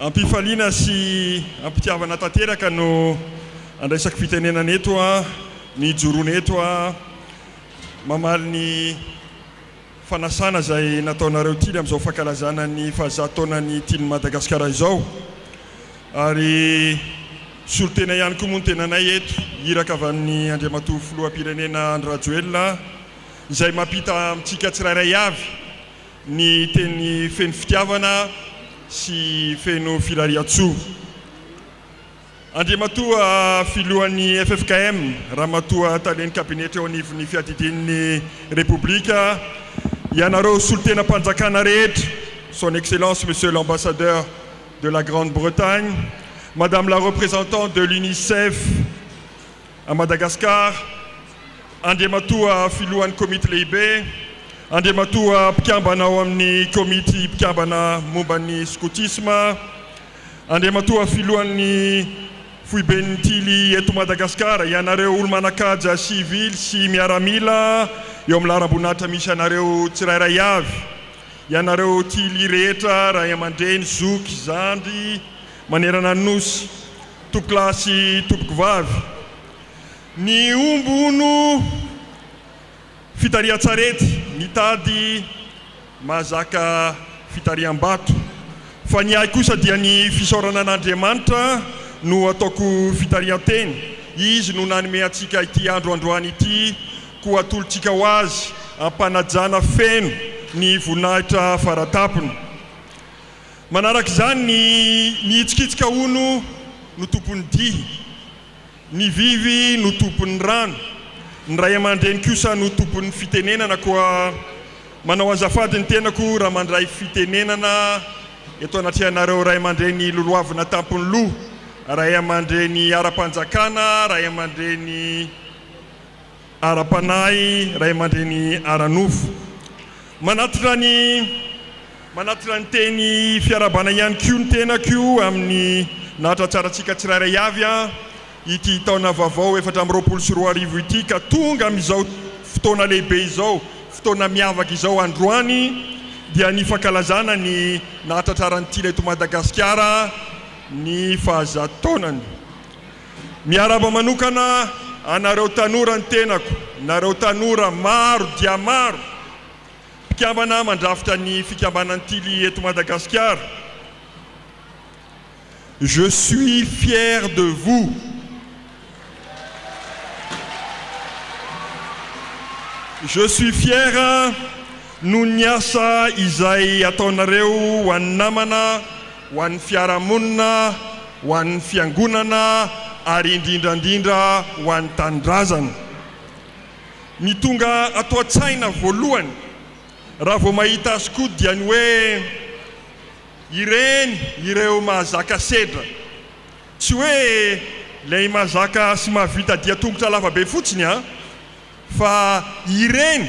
Am-pifaliana sy am-pitiavana tanteraka no andraisako fitenenana eto, ny ijoroana eto, mamaly ny fanasana izay nataonareo Tily amin'izao fankalazana ny fahazato taonan'ny Tily Madagasikara izao. Ary solontena ihany koa moa ny tenanay eto, iraka avy amin'ny Andriamatoa Filoham-pirenena Andry Rajoelina izay mampita amintsika tsirairay avy ny teny feno fitiavana sy feno firarian-tsoa. Andriamatoa Filohan'ny ffkm, Ramatoa Talen'ny Kabinetra eo anivon'ny Fiadidian'ny Repoblika, ianareo solontenam-panjakana rehetra, Son Excellence Monsieur l'Ambassadeur de la Grande-Bretagne, Madame la Représentante de l'UNICEF à Madagascar, Andriamatoa Filohan'ny Komity Lehibe, Andriamatoa Mpikambana ao amin'ny Komity Mpikambana momba ny Skotisma, Andriamatoa Filohan'ny Foiben'ny Tily eto Madagasikara, ianareo olo-manan-kaja sivily sy miaramila eo amin'ny laharam-boninahitra misy anareo tsirairay avy, ianareo Tily rehetra, ray aman-dreny, zoky, zandry manerana ny Nosy, tompokolahy sy tompokovavy. Ny omby hono fitarihan-tsarety, ny tady mahazaka fitariham-bato. Fa ny ahy kosa dia ny fisaorana an'Andriamanitra no ataoko fitarihan-teny. Izy no nanome antsika ity andro androany ity, koa atolotsika ho Azy am-panajana feno ny voninahitra fara-tampony. Manaraka izany, ny mihitsikitsika hono no tompon'ny dihy. Ny vivy no tompon'ny rano, ny ray aman-dreny kosa no tompon'ny fitenenana koa manao azafady ny tenako raha mandray fitenenana eto anatrehanareo ray aman-dreny lolohavina tampon'ny loha, ray aman-dreny ara-panjakana, ray aman-dreny ara-panahy, ray aman-dreny ara-nofo. Manatitra ny Manatitra ny teny fiarahabana ihany koa ny tenako amin'ny nahatratsarantsika tsirairay avy ity taona vaovao 2024 ity ka tonga amin'izao fotoana lehibe izao, fotoana miavaka izao androany dia ny fankalazana ny nahatratraran'ny Tily eto Madagasikara ny fahazato taonany. Miarahaba manokana anareo tanora ny tenako, nareo tanora maro dia maro Mpikambana mandrafitra ny fikambanan'ny Tily eto Madagasikara. Je suis fier de vous. Je suis fier noho ny asa izay ataonareo ho an'ny namana, ho an'ny fiarahamonina, ho an'ny fiangonana ary indrindra indrindra ho an'ny tanindrazana. Ny tonga ato an-tsaina voalohany raha vao mahita azy koa dia ny hoe ireny ireo mahazaka sedra. Tsy hoe ilay mahazaka sy mahavita dia tongotra lavabe fotsiny an! Fa ireny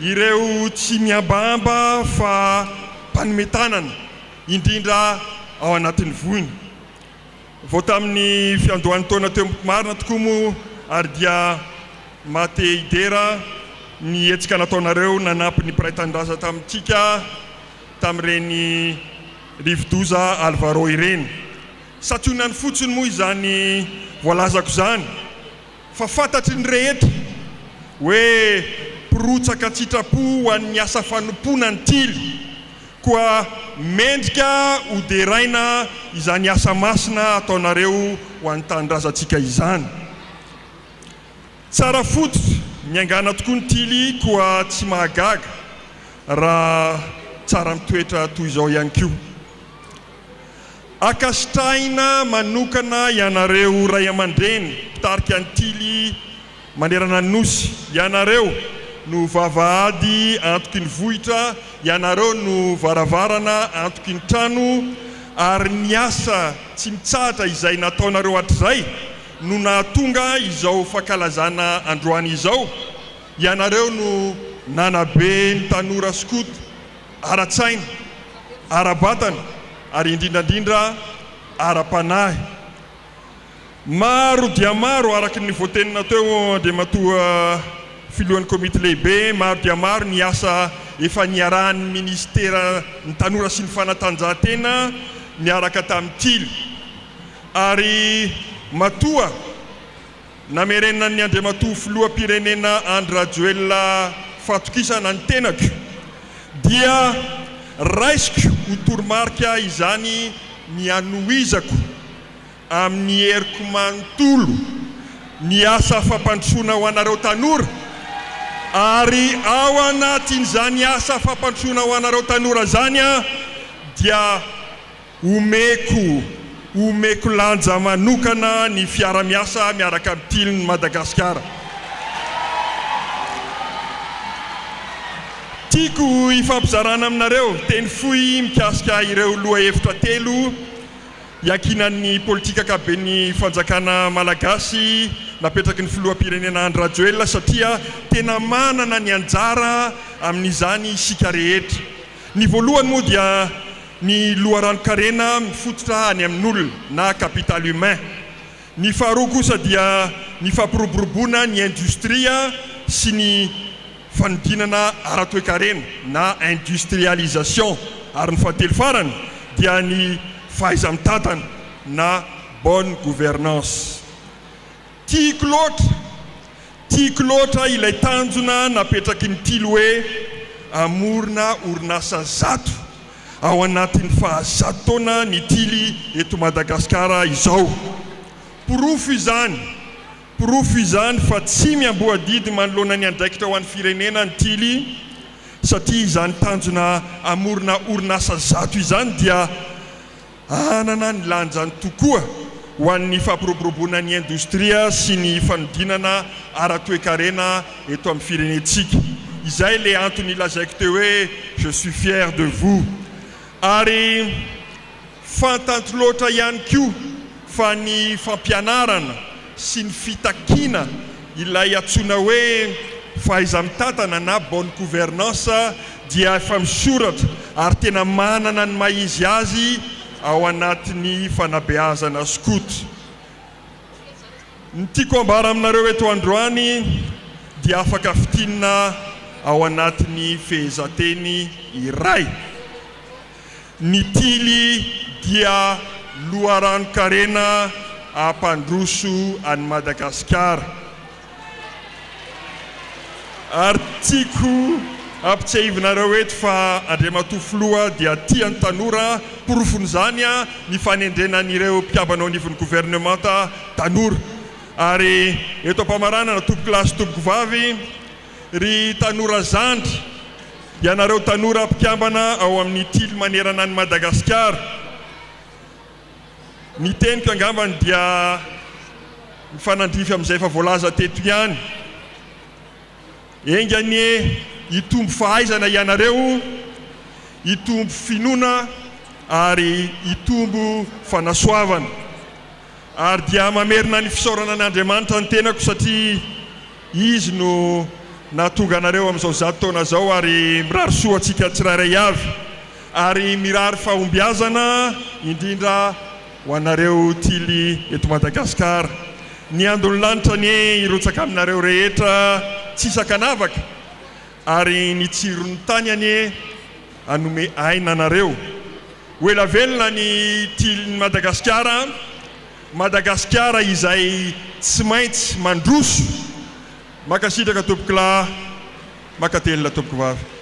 ireo tsy mihambahamba fa mpanome tanana, indrindra ao anatin'ny voina. Vao tamin'ny fiandohan'ny taona teo marina tokoa moa ary dia maha te hidera ny hetsika nataonareo nanampy ny mpiray tanindrazana tamintsika tamin'ireny rivodoza Alvaro ireny. Santionany fotsiny moa izany voalazako izany. Fa fantatry ny rehetra hoe mpirotsaka an-tsitrapo ho an'ny asa fanompoana ny Tily, koa mendrika ho deraina izany asa masina ataonareo ho an'ny tanindrazantsika izany. Tsara fototra niaingàna tokoa ny Tily koa tsy mahagaga raha tsara mitoetra toy izao ihany koa. Ankasitrahina manokana ianareo ray aman-dreny mpitarika ny Tily manerana ny Nosy. Ianareo no vavahady antoky ny vohitra, ianareo no varavarana antoky ny trano ary ny asa tsy mitsahatra izay nataonareo hatrizay no nahatonga izao fankalazana androany izao. Ianareo no nanabe ny tanora skoto ara-tsaina, ara-batana ary indrindra indrindra ara-panahy. Maro dia maro, araka ny voatenina teo Andriamatoa Filohan'ny Komity Lehibe, maro dia maro ny asa efa niarahan'ny Minisiteran'ny Tanora sy ny Fanatanjahantena niaraka tamin'ny Tily ary matoa namerenan'ny Andriamatoa Filoham-pirenena Andry Rajoelina fahatokisana ny tenako dia raisiko ho toromarika izany ny hanohizako amin'ny heriko manontolo ny asa fampandrosoana ho anareo tanora ary ao anatin'izany asa fampandrosoana ho anareo tanora izany dia omeko omeko lanja manokana ny fiara-miasa miaraka amin'ny Tilin'i Madagasikara. Tiako hifampizarana aminareo teny fohy mikasika ireo lohahevitra telo Iankinan'ny politika ankapoben'ny fanjakana malagasy napetraky ny filoham-pirenena Andry Rajoelina satria tena manana ny anjara amin'izany isika rehetra. Ny voalohany moa dia ny loharanon-karena mifototra any amin'olona na capital humain. Ny faharoa kosa dia ny fampiroboroboana ny indostria sy ny fanodinana ara-toekarena na industrialisation ary ny fahatelo farany dia ny fahaiza-mitantana na bonne gouvernance. Tiako loatra, tiako loatra ilay tanjona napetraky ny Tily hoe hamorona orinasa 100 ao anatin'ny faha zato taona ny Tily eto Madagasikara izao. Porofo izany Porofo izany fa tsy miamboho adidy manoloana ny andraikitra ho an'ny firenena ny Tily satria izany tanjona hamorona orinasa 100 izany dia hanana ny lanjany tokoa ho an'ny fampiroboroboana ny indostria sy ny fanodinana ara-toekarena eto amin'ny firenentsika. Izay ilay antony lazaiko teo hoe je suis fier de vous. Ary. Fantatro loatra ihany koa fa ny fampianarana sy ny fitakiana ilay antsoina hoe fahaiza-mitantana na bonne gouvernance dia efa misoratra ary tena manana ny maha izy azy ao anatin'ny fanabeazana skoto. Ny tiako ambara aminareo eto androany dia afaka fintinina ao anatin'ny fehezanteny iray. Ny tily dia loharanon-karena hampandroso an'i Madagasikara. Ary tiako hampitsiahivinareo eto fa Andriamatoa Filoha dia tia ny tanora, porofon'izany ny fanendrena an'ireo mpikambana ao anivon'ny governemanta tanora. Ary eto am-pamaranana, tompokolahy sy tompokovavy, ry tanora zandry, Ianareo tanora mpikambana ao amin'ny Tily manerana an'i Madagasikara, ny teniko angambany dia mifanandrify amin'izay efa voalaza teto ihany. Enga anie hitombo fahaizana ianareo, hitombo finoana ary hitombo fanasoavana. Ary dia mamerina ny fisaorana an'Andriamanitra ny tenako satria Izy no nahatonga anareo amin'izao zato taona izao ary mirary soa antsika tsirairay avy ary mirary fahombiazana indrindra ho anareo Tily eto Madagasikara. Ny andon'ny lanitra anie hirotsaka aminareo rehetra tsy isan-kanavaka ary ny tsiron'ny tany anie hanome aina anareo. Ho ela velona ny Tilin'i Madagasikara. Madagasikara izay tsy maintsy mandroso. Mankasitraka tompokolahy, mankatelina tompokovavy.